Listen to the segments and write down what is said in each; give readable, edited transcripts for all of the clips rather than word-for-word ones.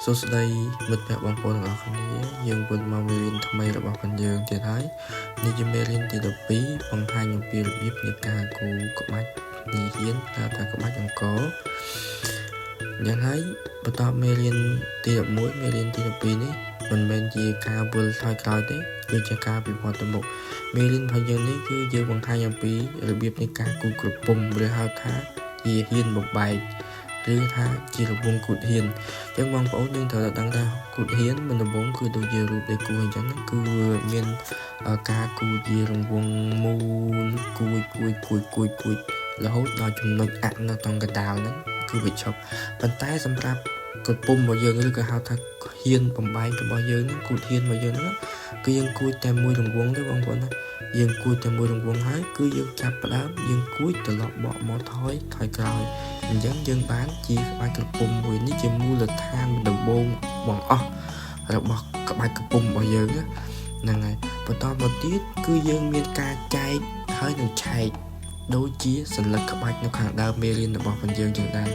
សួស្តីមិត្តភក្តិបងប្អូនទាំងអស់គ្នាយើងវិលមកមេរៀនថ្មីរបស់ផងយើងទៀតហើយនេះជាមេរៀនទី12បង្ហាញអំពីរបៀបនៃការគូរក្បាច់ញីហ៊ានហៅថាក្បាច់អង្គរយ៉ាងហើយបន្តមេរៀនទី11មេរៀនទី12នេះមិនមែនជាការវិលថយក្រោយទេគឺជាការវិវត្តទៅមុខមេរៀនរបស់យើងនេះគឺយើងបង្ហាញអំពីរបៀបនៃការគូរក្រពុំឬហៅថាជាហ៊ានបំបែកឬថាជារង្វង់គូតហ៊ានអញ្ចឹងបងប្អូនយើងត្រូវតែដឹងថាគូតហ៊ានមិនដំបូងគឺដូចជារូបដែលគូរអញ្ចឹងគឺមានការគូរជារង្វង់មូលគួយគួយគួយគួយគួយរហូតដល់ចំណុចអនៅត្រង់កណ្ដាលហ្នឹងគឺវាឈប់ប៉ុន្តែសម្រាប់ក្រពុំរបស់យើងឬក៏ហៅថាហ៊ានបំបែករបស់យើងហ្នឹងគូតហ៊ានរបស់យើងហ្នឹងគឺយើងគួចតែមួយរង្វង់ទេបងប្អូនណាយើងគួចតែមួយរង្វង់ហើយគឺយើងចាប់ផ្ដើមយើងគួចត្រឡប់បកមកថយថយក្រោយអញ្ចឹងយើងបានជាក្បាច់ក្រពុំមួយនេះជាមូលដ្ឋានដំបូងបង្អស់របស់ក្បាច់ក្រពុំរបស់យើងហ្នឹងហើយបន្តមកទៀតគឺយើងមានការចែកហើយនឹងឆែកដូចជាសន្លឹកក្បាច់នៅខាងដើមមេរៀនរបស់ផងយើងចឹងដែរ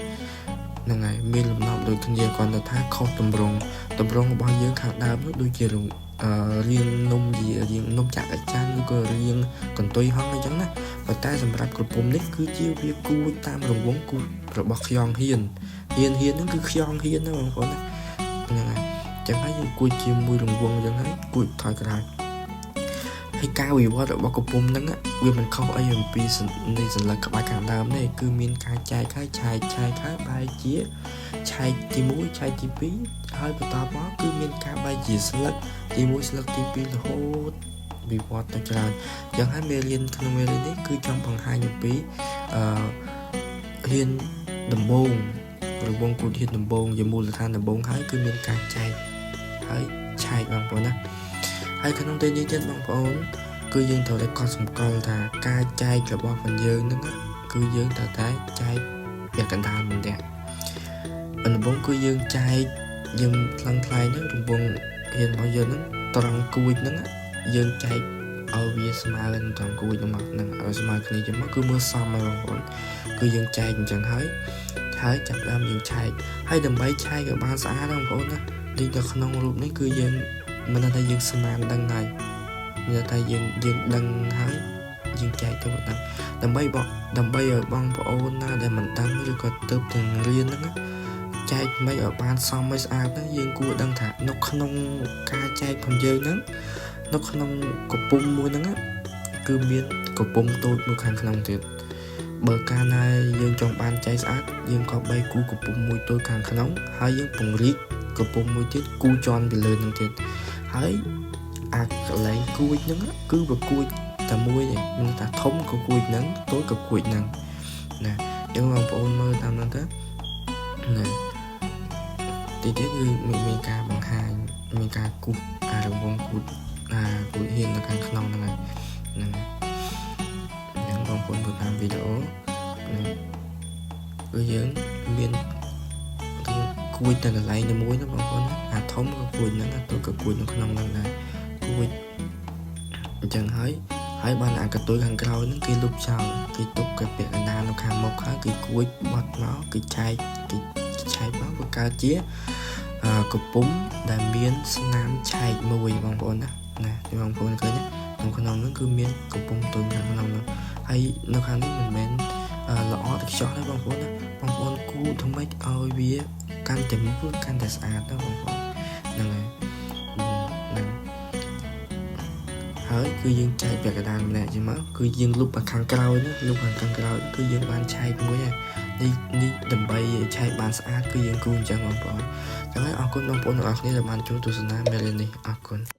ហ្នឹងហើយមានលំនាំដូចគ្នាគ្រាន់តែថាខុសទម្រង់ទម្រង់របស់យើងខាងដើមនោះដូចជារៀងនំជារៀងនំចាក់អាចារ្យឬក៏រៀងកន្ទុយហង្សអញ្ចឹងណាប៉ុន្តែសម្រាប់ក្រពុំនេះគឺជាវាគួចតាមរង្វង់គូចរបស់ខ្យងហ៊ានហ៊ានហ៊ានហ្នឹងគឺខ្យងហ៊ានណាបងប្អូនណាហ្នឹងហើយអញ្ចឹងហើយយើងគួចជាមួយរង្វង់អញ្ចឹងហើយគួចថយក្រោយហើយការវិវត្តរបស់កំពុំហ្នឹងវាមិនខុសអីអំពីនៃសន្លឹកក្បាច់ខាងដើមទេគឺមានការចែកហើយឆែកឆែកហើយបែកជាឆែកទី1ឆែកទី2ហើយបន្តមកគឺមានការបែកជាស្លឹកទី1ស្លឹកទី2រហូតវិវត្តទៅច្រើនអញ្ចឹងហើយមេរៀនក្នុងមេរៀននេះគឺចង់បង្ហាញអំពីអឺហ៊ានដំបូងរង្វង់គូតហ៊ានដំបូងជាមូលដ្ឋានដំបូងហើយគឺមានការចែកហើយឆែកបងប្អូនណាហើយក្នុងពេលនេះទៀតបងប្អូនគឺយើងត្រូវតែកត់សម្គាល់ថាការចែករបស់ផងយើងហ្នឹងគឺយើងត្រូវតែចែកពាក់កណ្ដាលម្នាក់ដំបូងគឺយើងចែកយើងថ្លឹងថ្លែងហ្នឹងរង្វង់ហ៊ានរបស់យើងហ្នឹងត្រង់គួចហ្នឹងយើងចែកឲ្យវាស្មើនឹងត្រង់គួចហ្នឹងមកហ្នឹងឲ្យស្មើគ្នាចឹងមកគឺមើលសមហើយបងប្អូនគឺយើងចែកអញ្ចឹងហើយហើយចាប់ដើមយើងឆែកហើយដើម្បីឆែកឲ្យបានស្អាតបងប្អូនណាដូចនៅក្នុងរូបនេះគឺយើងមិនថាយើងស្មានដឹងហើយមានថាយើងយើងដឹងហើយយើងចែកទៅមិនដឹងដើម្បីបកដើម្បីឲ្យបងប្អូនណាដែលមិនដឹងឬក៏ទៅទាំងរៀនហ្នឹងចែកមិនឲ្យបានសមឲ្យស្អាតហ្នឹងយើងគួរដឹងថានៅក្នុងការចែករបស់យើងហ្នឹងនៅក្នុងកំពុំមួយហ្នឹងគឺមានកំពុំតូចមួយខាងក្នុងទៀតបើកាលណាយើងចង់បានចែកស្អាតយើងក៏បីគូកំពុំមួយតូចខាងក្នុងហើយយើងពង្រីកកំពុំមួយទៀតគូជន់ពីលើហ្នឹងទៀតហើយអាកន្លែងគួចហ្នឹងគឺវាគួចតែមួយទេមិនថាធំក៏គួចហ្នឹងតូចក៏គួចហ្នឹងណាអញ្ចឹងបងប្អូនមើលតាមហ្នឹងទៅណាទីទៀតគឺមានការបង្ហាញមានការគូសអារង្វង់គូតអាគូតហ៊ាននៅខាងក្នុងហ្នឹងហើយហ្នឹងអញ្ចឹងបងប្អូនមើលតាមវីដេអូណាគឺយើងមានគួចតែកន្លែងតែមួយណាបងប្អូនអាធំក៏គួចហ្នឹងអាតូចក៏គួចនៅក្នុងហ្នឹងដែរគួចអញ្ចឹងហើយហើយបានអាកន្ទុយខាងក្រោយហ្នឹងគេលុបចោលគេទុកគេពាក់កណ្ដាលនៅខាងមុខហើយគេគួចបត់មកគេឆែកគេឆែកមកបង្កើតជាកំពុំដែលមានស្នាមឆែកមួយបងប្អូនណាណាបងប្អូនឃើញទេក្នុងក្នុងហ្នឹងគឺមានកំពុំទុញខាងក្នុងហ្នឹងហើយនៅខាងនេះមិនមែនល្អទៅខ្ចោះទេបងប្អូនណាបងប្អូនគូធ្វើម៉េចឲ្យវាកាន់តែមូលកាន់តែស្អាតណាបងប្អូនហ្នឹងហើយហ្នឹងហើយគឺយើងចែកពាក់កណ្ដាលម្នាក់ចឹងមកគឺយើងលុបខាងក្រោយណាលុបខាងក្រោយគឺយើងបានឆែកមួយហើយនេះនេះដើម្បីឆែកបានស្អាតគឺយើងគូអញ្ចឹងបងប្អូនចឹងហើយអរគុណបងប្អូនទាំងអស់គ្នាដែលបានចូលទស្សនាមេរៀននេះអរគុណ។